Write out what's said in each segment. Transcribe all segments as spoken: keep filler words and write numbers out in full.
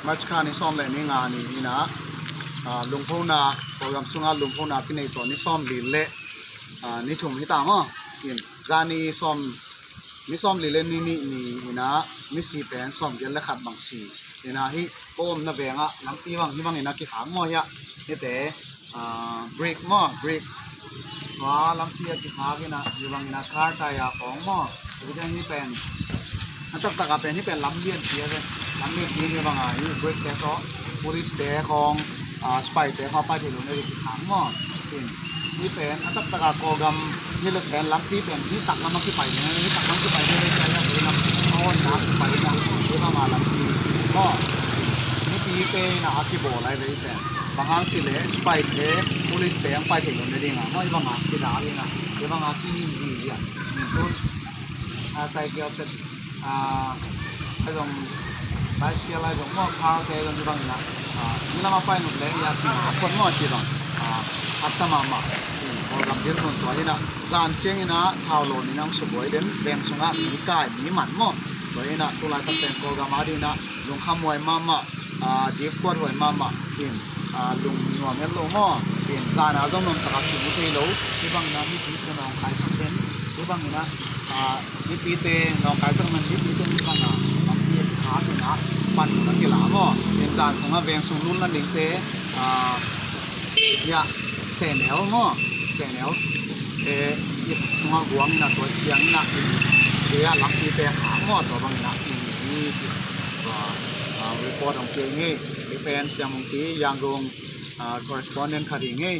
March kha ni sawm leh ni nga ni in a, ah, lungphona, Kawlgam sunga lungphona kinei toh ni sawmli leh, ah, ni thum hita maw. In, zani sawm, ni sawmli leh ni nih ni in a, misi pen sawmgiat leh khat bang si. In a hi, ka omna veng ah, lampi bang, hibang in a kikhak maw hia. Hite, ah, brick maw, brick. Tua lampi a kikhak in a, hibang in a car tyre khong maw. Hibang hi pen. A taktak a pen hi pen lam lianpi a pen. Lam lianpi hibang a hi brick te toh, police te khong, ah, spy te khong pai theilou na di kikhak maw. Tin. Hi pen, a taktak a Kawlgam hi leh pen lampi pen hi tak lam a kipai na, hi tak lam kipai na, hi tak lam a hon na kipai na, hibang a lampi maw. Mipite in a kibawl lai ve pen. Bang hang chih leh, spy te, police te hong pai theilou na ding a, maw hibang a, kidak in a, hibang a, ki zi zi a. Tun, a, cycle set, a, a zong, bicycle a zong, maw car te zong hibang in a, a, ni lam a pai nop leh, ya, ki ma, kon maw chi bang, a, haksa mahmah. Kawlgam dinmun tua hi in a, zan chiang in a, thau lo ni nang subuai den, veng sunga, mi kai, mi man maw. Tua hi in a, tulai tak pen Kawlgam a di in a, lungkham huai mahmah, ah, dipkuat huai mahmah, in, ah, lungnuam hetlou maw, in, zan a zong nuam taka kimu theilou, hibang in a mipite nawngkaisak den, hibang in a, ah, mipite nawngkaisak man mipite hibang a, lampi a kikhak in a, pan a kila maw, in, zan sunga veng sung lulna dingte, ah, ya, senel maw, senel, eh, it sunga guang in a tua chiang in a, in, ya, lampite khak maw, tua bang in a, in, in, chi. Tua, ah, report hong pia ing e. Hi pen Siam Mung Pi, Yangon, ah, correspondent khat hi ing e.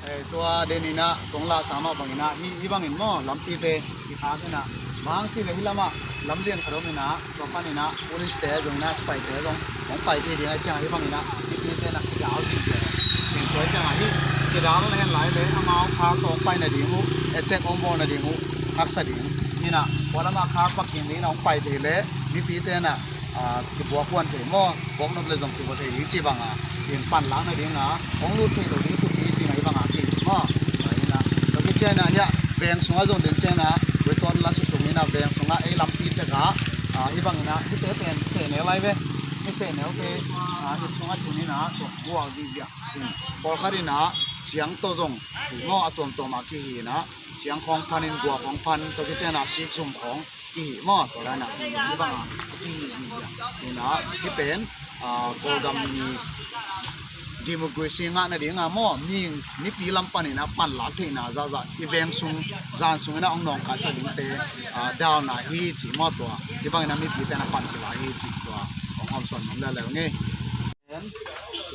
Eh, tua den in a, kong la sa mah bang in a, hi, hibang in maw, lampite, kikhak in a. Bang chih leh hi lam a, lam lian khat om in a, tua pan in a, police te zong in a, spy te zong, hong pai thei ding a chiang hibang in a, mipite in a, kidal ding te. Heng tua chiang a hi, kidal leh hen lai leh, amau car toh hong paina ding uh, eh, check hong bawlna ding uh, haksa ding. In a, tua lam a car parking ding in a, hong pai thei leh, mipite in a, ah, kibuak huan thei maw, buak nop leh zong kibuak thei ding chih bang a, in pan lakna ding a, hong lut theilou ding thupi chih in a hibang a ki maw. Ah, in a, tua kichi in a hia, veng sunga zong ding chiang a, return la susum in a veng sunga ei lampi tek a, ah, hibang in a, hite pen senel lai ve, mi senel te, ah, hit sunga tun in a, tua buak di dia. In, pawlkhat in a, chiang toh zong, maw a tuamtuam a kihi in a, chiang khong phan in gua khong phan, tua kichi in a sik zum khong, kihi maw, tua dan a, hibang a, kihi, hi dia. In a, hi pen, ah, Kawlgam mi democracy ngahna ding a maw, mi, mipi lam pan in a pan lak theihna zahzah, i veng sung, zan sung in a hong nawngkaisak dingte, ah, dalna hi chih maw tua, hibang in a mipite in a pan kila hi chih tua, hong hawmsawn nuam leuleu ing e.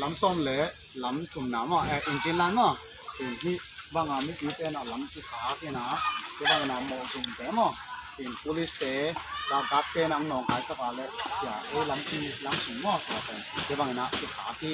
Lam sawm leh lam thumna maw, eh, engine line maw. Tin hi bang a mipite in a lam kikhak in a, hibang in a mawh zum te maw. Tin police te, galkap te in a hong nawngkaisak a leh, ya, ei lampi, lam sung maw, tua pen. Hibang in a kikhak hi,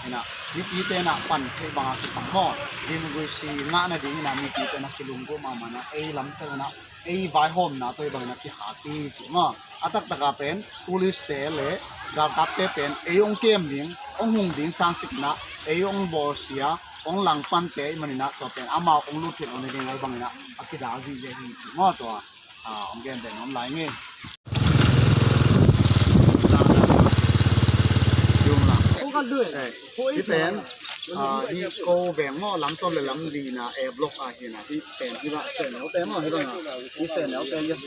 in a, mipite in a pan theih bang a kisam maw. Democracy ngahna ding in a mipite in a kilunggulh mahmah in a, ei lam te in a, ei vaihawmna toh hibang in a kikhak hi chih maw. A taktak a pen, police te leh, galkap te pen, ei hong kem ding, hong hung ding sangsikna, ei hong bawlsia, hong langpan te ahihman in a tua pen, amau hong lut theihlouhna ding a hibang in a, a kidal zihziah hi chih maw tua, ah, hong gen den nuam lai ing e. Hi pen, ah, hi kou veng maw, lam sawm leh lam lina, A block a hi in a, hi pen, hibang senel te maw, hibang a, hi senel te, yes,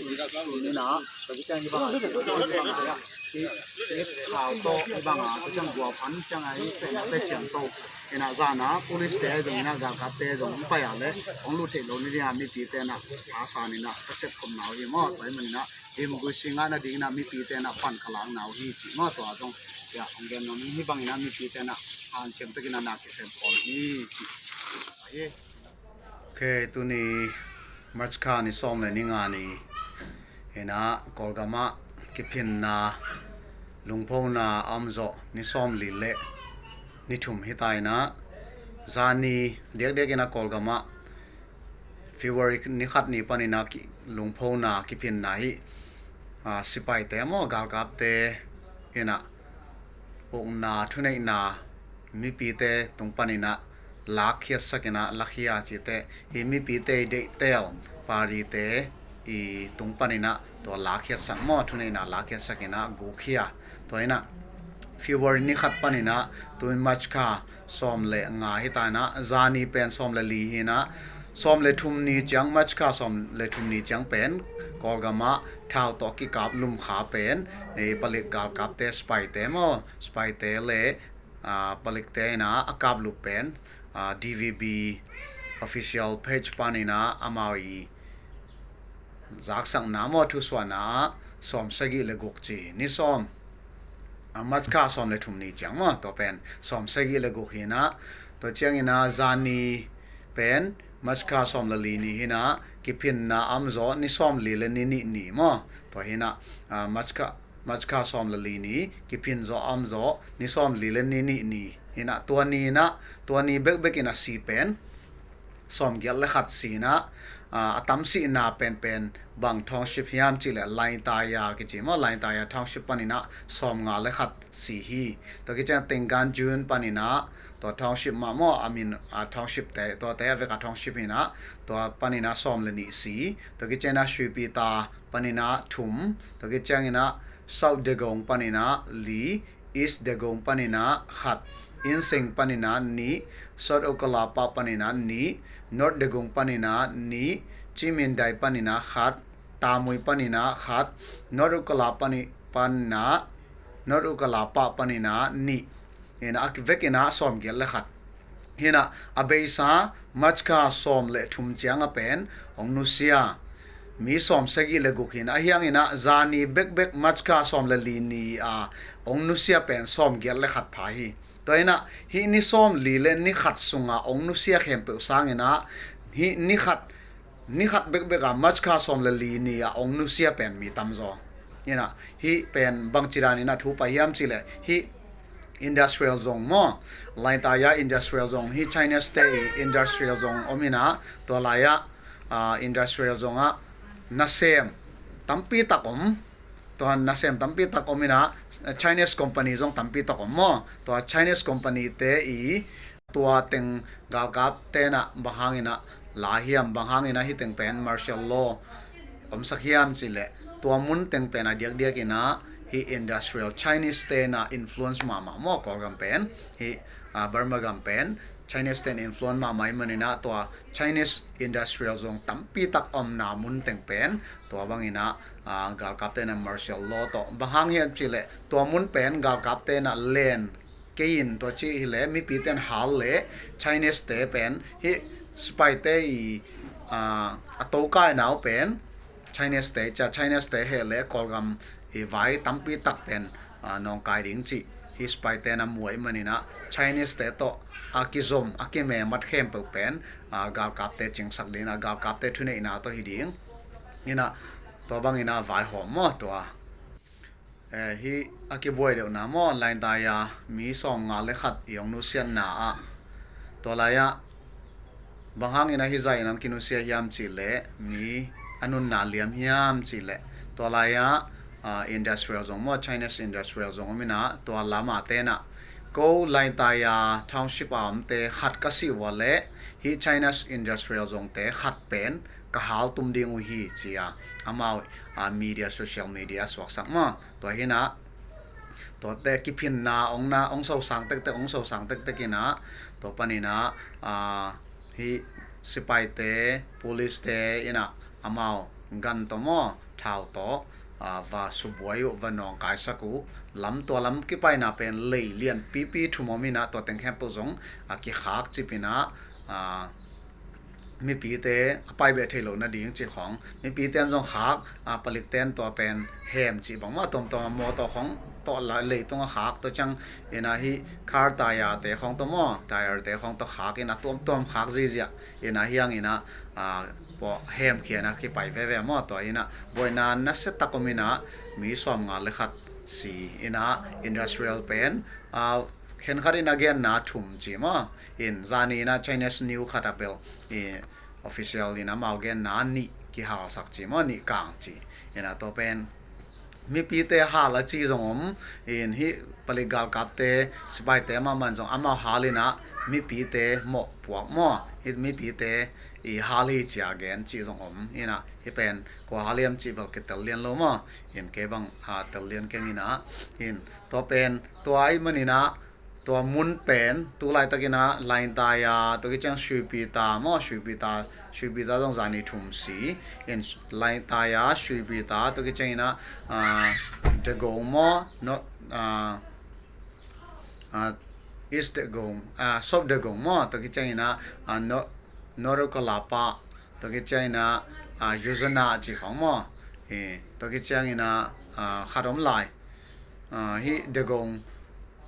ni na, tua kichi in hibang a, hi, hi, hi, khau toh, hibang a, tua chiang gua phan chiang a, hi senel te chiang toh, in a zan a, police te zong in a, galkap te zong, hong pai a leh, hong lut theihlouhna ding a, mipite in a, a san in a, ka sep khum nau hi maw, tua ahihman in a, democracy ngahna ding in a mipite in a pan ka lak nau hi chih maw tua zong. Ya, hong gen nuam ing hibang in a mipite in a hanciam tak in a na kisem khawm hi chih. Ahi. Ok, tuni March kha ni sawm leh ni nga ni in a Kawlgam a kiphinna lungphona a om zoh ni sawmli leh ni thum hita in a zani diakdiak in a Kawlgam a February ni khat ni pan in a ki, lungphona kiphinna hi, ah, sipaite maw galkapte in a ukna thuneihna mipite tung pan in a lakkhiatsak in a lakhia chihte hi mipite deihtel party te i tung pan in a tua lakkhiatsak maw thuneihna lakkhiatsak in a gukhia tua in a February ni khat panin a, tuin March kha sawm leh nga hita in a, zani pen sawm leh li hi in a, sawm leh thum ni chiang, March kha sawm leh thum ni chiang pen Kawlgam ah thau toh kikap lum kha pen, eh, palik galkapte, spy te maw, spy te leh, ah, palikte in a a kap lup pen, ah, D V B official page panin a amau i zaksakna maw, thusuahna ah sawm sagih leh guk chi, ni sawm, ah, March kha sawm leh thum ni chiang maw, tua pen sawm sagih leh guk hi in a, tua chiangin a zani pen March kha sawm leh li ni hi in a, kiphinna om zaw ni sawm li leh ni nih ni maw, tua hi in a, ah, March kha, March kha sawm leh li ni, kiphin zaw om zaw ni sawm li leh ni nih ni hi in a, tua ni in a, tua ni bekbek in a si pen sawm giat leh khat si in a, ah, a tam sihna pen pen bang township hiam chih leh Laitaya kichi maw, Laitaya township panin a sawm nga leh khat si hi. Tua kichiang Tenganjun panin a, tua township mah maw, a min, ah, township te, tuate a vek a township hi in a, tua panin a sawm leh nih si. Tua kichiang a Sripeta panin a thum. Tua kichiangin a South Degong panin a li, East Degong panin a khat, Inseng panin a nih, South Ukalapa panin a nih, North Degong panin a nih, Chimindai panin a khat, Tamui panin a khat, North Ukalapa ni, panin a, North Ukalapa panin a nih. Hi in a, a vek in a sawm giat leh khat. Hi in a, a beisa March kha sawm leh thum chiang a pen hong nusia mi sawm sagih leh guk hi in a, ahiangin a zani bekbek March kha sawm leh li ni a hong nusia pen sawm giat leh khat pha hi. Tua hi in a, hih ni sawm li leh ni khat sunga hong nusia khempeuh sangin a, hih ni khat, ni khat bekbek a March kha sawm leh li ni a hong nusia pen mi tam zaw. Hi in a, hih pen bangchidan in a thu pai hiam chih leh, hih industrial zone maw, Laitaya industrial zone, hih Chinese te i industrial zone om in a, tua lai ah, ah, industrial zone ah nasem tampi tak om, tua nasem tampi tak om in a, Chinese company zong tampi tak om maw, tua Chinese company te i, tua teng galkapte'n a bang hangin a la hiam, bang hangin a hih teng pen martial law omsak hiam chih leh, tua mun teng pen a diakdiakin a hih industrial Chinese te'n a influence mahmah maw, Kawlgam pen, hih, ah, Burma gam pen Chinese te'n influence mahmah ahih manin a, tua Chinese industrial zone tampi tak omna mun teng pen tua bangin a, ah, galkapte'n a martial law toh, bang hang hiam chih leh tua mun pen galkapte'n a len kei in, tua chih hi leh mipite'n hal leh Chinese te pen, hih spy te i, ah, a tokaina uh pen Chinese te chia, Chinese te heh leh Kawlgam i vai tampi tak pen, ah, nawngkai ding chih hih spy te'n a mu ahih manin a, Chinese te toh a kizom, a kimemat khempeuh pen, ah, galkapte chingsak ding a, galkapte thuneihna toh hi ding. Hi in a, tua bangin a vaihawm maw tua. Eh, hih a kibuai deuhna maw, Laitaya mi sawmnga leh khat i hong nusiatna ah. Tua lai ah, bang hangin a hih zah in hong kinusia hiam chih leh, mi a nunna liam hiam chih leh, tua lai ah, ah, industrial zone maw, Chinese industrial zone om in a, tua lam a te'n a, kou Laitaya township a omte khat ka sih ua leh, hih Chinese industrial zone te khat pen ka hal tum ding uh hi chi a, amau, ah, media, social media suaksak maw. Tua hi in a, tuate kiphinna hong na, hong sosang tektek, hong sosang tektek in a, tua panin a, ah, hih sipaite, police te in a, amau gun toh maw, thau toh, ah, va subuai uh, va nawngkaisak uh, lam, tua lam kipaina pen lei lianpipi thum om in a, tua teng khempeuh zong, ah, kikhak chip in a, ah, mipite a pai beh theihlouhna ding chih khong, mipite'n zong khak, ah, palikte'n tua pen hem chih bang maw, tuamtuam a motor khong toh la, leitung a khak, tua chiang in a hih car tyre te khong toh maw, tyre te khong toh khak in a tuamtuam khak zihziah in a, hiang in a, ah, pawh hemkhia in a kipai veve maw. Tua hi in a, buaina nasia tak om in a, mi sawmnga leh khat si in a, industrial pen, ah, khenkhat in a genna thum chi maw, in zani in a Chinese news khat a bel, i, official in amau genna nih kihalsak chi maw, nih kang chi in a, tua pen mipite hal a chi zong om in, hih palik galkapte, sipaite mahmah in zong amau hal in a, mipite mohpuak maw, hih mipite i hal hi chia gen chih zong om in a, hi pen kua hal hiam chih bel kitel lian lou maw. In kei bang a tel lian keng in a, in tua pen tua ahih manin a, tua mun pen tulaitak in a Laintaia toh kichiang Suipita maw, Suipita, Suipita zong zani thum si. In Laintaia, Suipita toh kichiang in a, ah, Dagong maw, not, ah, ah, East Dagong, ah, South Dagong maw, toh kichiang in a, ah, no, Norokalapa, toh kichiang in a, ah, Yuzana chih khong maw. Eh, toh kichiang in a, ah, khat om lai. Ah, hi Dagong,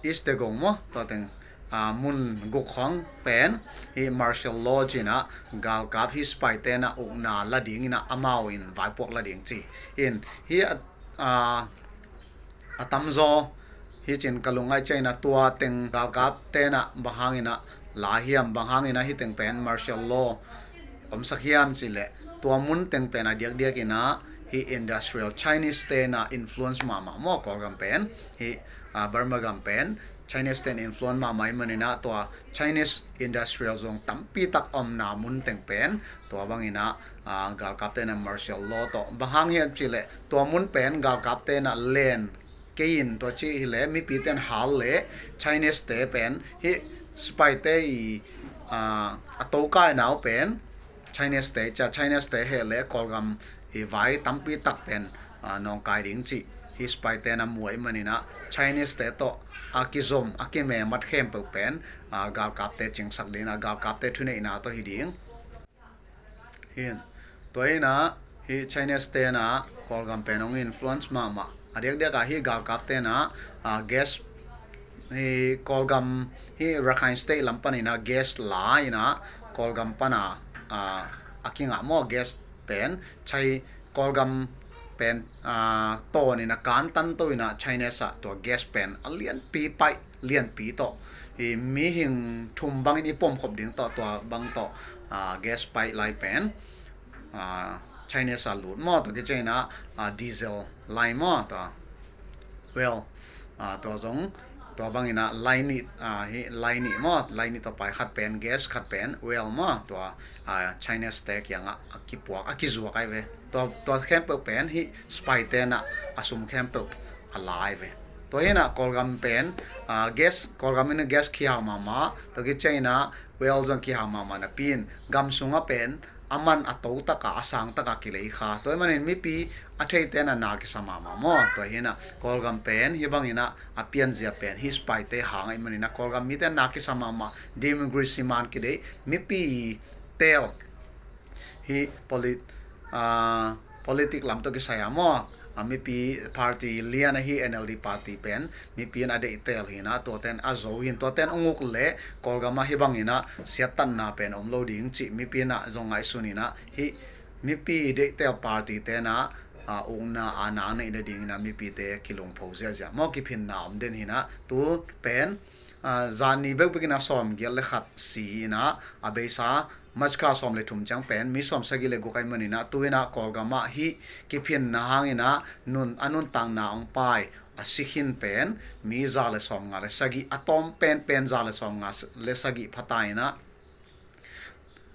East Dagong maw, tua teng, ah, mun guk khong pen hi martial law chi in a, galkap hi spy te'n a ukna la ding in a, amau in vaipuak la ding chi. In hi a, ah, a tamzaw hi chin ka lungngai chiang in a, tua teng galkap te'n a bang hang in a la hiam, bang hang in a hi teng pen martial law omsak hiam chih leh, tua mun teng pen a diakdiak in a hi industrial, Chinese te'n a influence mahmah maw, Kawlgam pen hi, ah, Burma gam pen Chinese te'n influence mahmah ahih manin a, tua Chinese industrial zone tampi tak omna mun teng pen tua bang in a, ah, galkap te'n a martial law toh. Bang hang hiam chih leh tua mun pen galkap te'n a len kei in tua chih hi leh, mipi te'n hal leh Chinese te pen hi spy te i, ah, a tou kai nau pen Chinese te, chia Chinese te hi leh Kawlgam i vai tampi tak pen, ah, nawngkai ding chih hi spy te'n a mu ahih manin a, Chinese te toh a kizom, a kimemat khempeuh pen, ah, galkap te chingsak ding in a, galkap te thuneihna toh hi ding. Hin, tua in a, hi Chinese te'n a Kawlgam pen hong influence mahmah. A diakdiak a hi galkap te'n a, ah, gas, hi Kawlgam, hi Rakhine State lam pan in a gas la in a, Kawlgam pan a, ah, a kingah maw, gas pen, Chi-, Kawlgam pen, ah, tawn in a, kan tan tou in a, Chinese a tua gas pen a lianpi paih, lianpi toh, i mihing thum bang in i pom khop ding toh, tua bang toh, ah, gas pipeline pen, ah, Chinese a lut maw, toh kichiang in a, ah, diesel line maw, tua oil, ah, tua zong, tua bang in a line nih, ah, hi line nih maw, line nih toh pai, khat pen gas, khat pen oil maw, tua, ah, Chinese te kiang a, a kipuak, a kizuak ahi ve. Tua, tua khempeuh pen hi spy te'n a, a sum khempeuh a la ahi ve. Tua hi in a Kawlgam pen, ah, gas, Kawlgam in a gas kihau mahmah, toh kichiang in a oil zong kihau mahmah napi in, gam sung a pen a man a tou tak a, a sang tak a kilei kha. Tua ahih manin mipi a thei te'n a na kisa mahmah maw. Tua hi in a Kawlgam pen hi bang in a, a pian zia pen hi spy te hang ahih manin a, Kawlgam mi te'n na kisa mahmah, democracy man kideih, mipi tel hi polit-, ah, politic lam toh kisai a maw, ah, mipi party lian ahi N L D party pen, mipi in a deih tel hi in a, tua te'n a zou hi in, tua te'n a nguk leh Kawlgam a hi bang in a siattanna pen om lou ding chih mipi in a zong ngaihsun in a, hi mipi deih tel party te'n a, ah, ukna a na neihna ding in a mipi te kilungpho ziahziah maw, kiphinna om den hi in a, tu pen, ah, zani beubek in a sawmgiat leh khat si in a, a beisa March kha sawm leh thum chiang pen mi sawmsagih leh guk ahih manin a, tu in a Kawlgam ah hi kiphinna hang in a nun, a nuntakna hong pai, a si khin pen mi za leh sawmnga leh sagih, a tawm penpen za leh sawmnga leh sagih pha ta in a,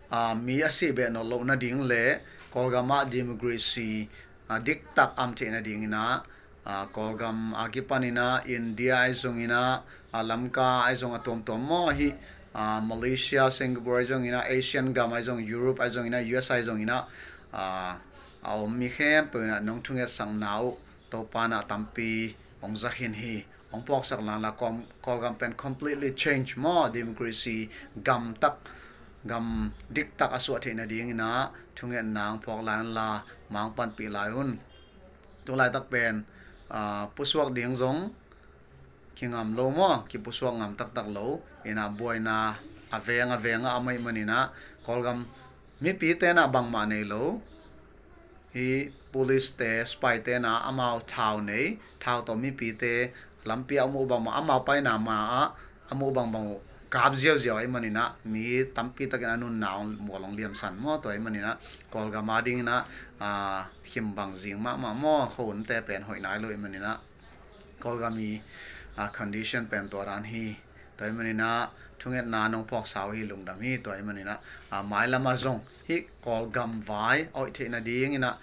ah, mi a si beh nawnlouhna ding leh Kawlgam ah democracy, ah, diktak om theihna ding in a, ah, Kawlgam a kipan in a India ahi zong in a, ah, Lamka ahi zong, a tuamtuam maw hi, ah, Malaysia, Singapore ahi zong in a, Asian gam ahi zong, Europe ahi zong in a, U S ahi zong in a, ah, a om mi khempeuh in a nong thungetsakna uh Toupa'n a tampi hong za khin hi. Hong puaksak lala, Kawm-, Kawlgam pen completely change maw, democracy gam tak, gam diktak a suah theihna ding in a thungetna hong puak lai un la, mangpanpih lai un. Tulaitak pen, ah, pusuak ding zong kingam lou maw, kipusuak ngam taktak lou in a, buaina a veng a veng a om ahih manin a, Kawlgam mipi te'n a bangmah nei lou. Hi police te, spy te'n a amau thau nei, thau toh mipi te lampi a mu bangmah, amau paina ma a, a mu bangbang uh kap ziauziau ahih manin a, mi tampi tak in a nunna hong mual, hong liamsan maw, tua ahih manin a, Kawlgam a ding in a, ah, khimbang zing mahmah maw, khua hun te pen hoih nailou ahih manin a, Kawlgam i, ah, condition pen tua dan hi. Tua ahih manin a, thungetna nong phawksa uh hi lungdam hi. Tua ahihmanin a, a, mailam a zong hi Kawlgam vai a hoih theihna dingin a,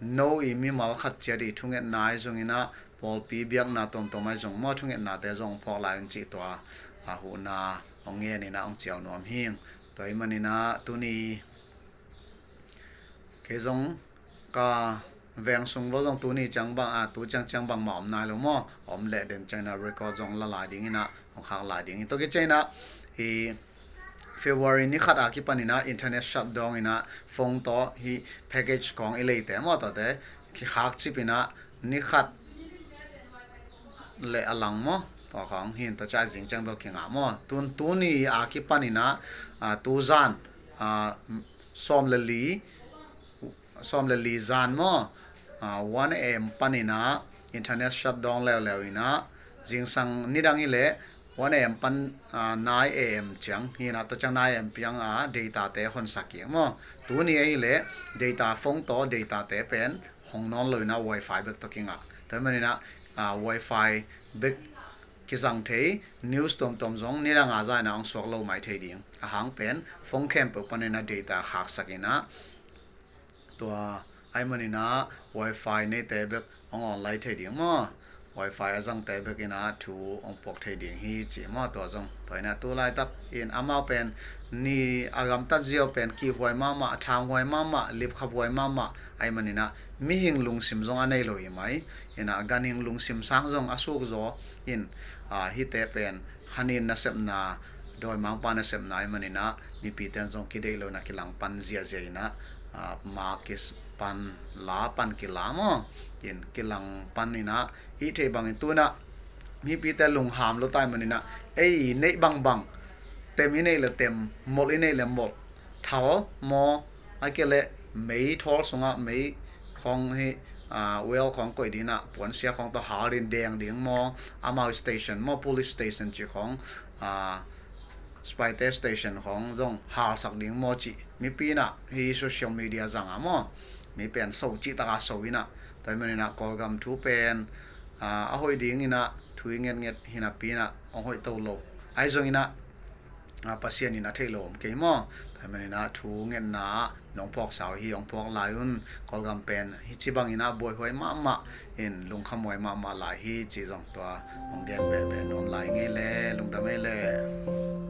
nou i mimal khat chiat i thungetna ahi zongin a, pawlpi biakna tuamtuam ahi zong maw, thungetnate zong phawk lai un chih tua, a, huhna hong ngenin a hong chial nuam hing. Tua ahihmanin a tuni kei zong ka veng sung vo zong tuni chiang bang, a, tu chiang chiang bangmah om nailou maw, om leh den chiangin a record zong la lai dingin a, hong khak lai ding hi. Tua kichianin a, hi February ni khat a kipanin a internet shutdown in a, phone toh hi package khong i leite maw, tuate kikhak chipin a, ni khat leh a lang maw, tua khong hi in, tua chiah zing chiang bel kingah maw. Tun tuni a kipanin a, a, tu zan, a, sawm leh li, sawm leh li zan maw, a, one A M panin a internet shutdown leuleu in a, zingsang nidang hileh one A M pan, a, nine A M chiang hi in a, tua chiang nine A M chiang a datate hon sa kik maw. Tuni ahih leh data, phone toh datate pen hong nawnlou in a, wifi bek toh kingah. Tua ahihmanin a, a, wifi bek kizang thei, news tuamtuam zong nidang a zan in a hong suak lou mai thei ding. Ahang pen phone khempeuh panin a data khaksak in a, tua ahihmanin a wifi neite bek hong online thei ding maw. Wifi a zangte bek in a thu hong puak thei ding hi chih maw, tua zong. Tua in a tulaitak in amau pen ni a gamtat ziau pen kihhuai mahmah, a thanghuai mahmah, lipkhaphuai mahmah ahihmanin a, mihing lungsim zong a neilou hi mai. In a, ganhing lungsim sang zong a suk zaw in, a, hihte pen khanin nasepna, dawimangpa nasepna ahihmanin a, mipite'n zong kideihlouhna kilangpan ziahziah in a, a, ma kipan, la pan kila maw, in kilangpan in a, i theih bangin tun a mipite lungham lou ta ahihmanin a, ei neih bangbang, tem i neih leh tem, molh i neih leh molh, thal maw, ahihkeileh mei thawl sungah mei khong hi, a, oil khong koih dingin a, puansia khong toh hal in deng ding maw, amau station maw, police station chih khong, a, spy test station khong zong halsak ding maw chih, mipi'n a hi social media zang a maw, mi pen sou chih taka sou in a. Tua ahihmanin a Kawlgam thu pen, a, a hoih dingin a thu i ngetnget hi napi'n a, hong hoih tou lou. Ahi zongin a, a, Pasian in a theihlouh om kei maw. Tua ahihmanin a thungetna nong phawksa uh hi hong phawk lai un. Kawlgam pen hichibangin a buaihuai mahmah in, lungkhamhuai mahmah lai hi chih zong tua hong gen pehpeh nuam lai ing ei leh, lungdam ei leh.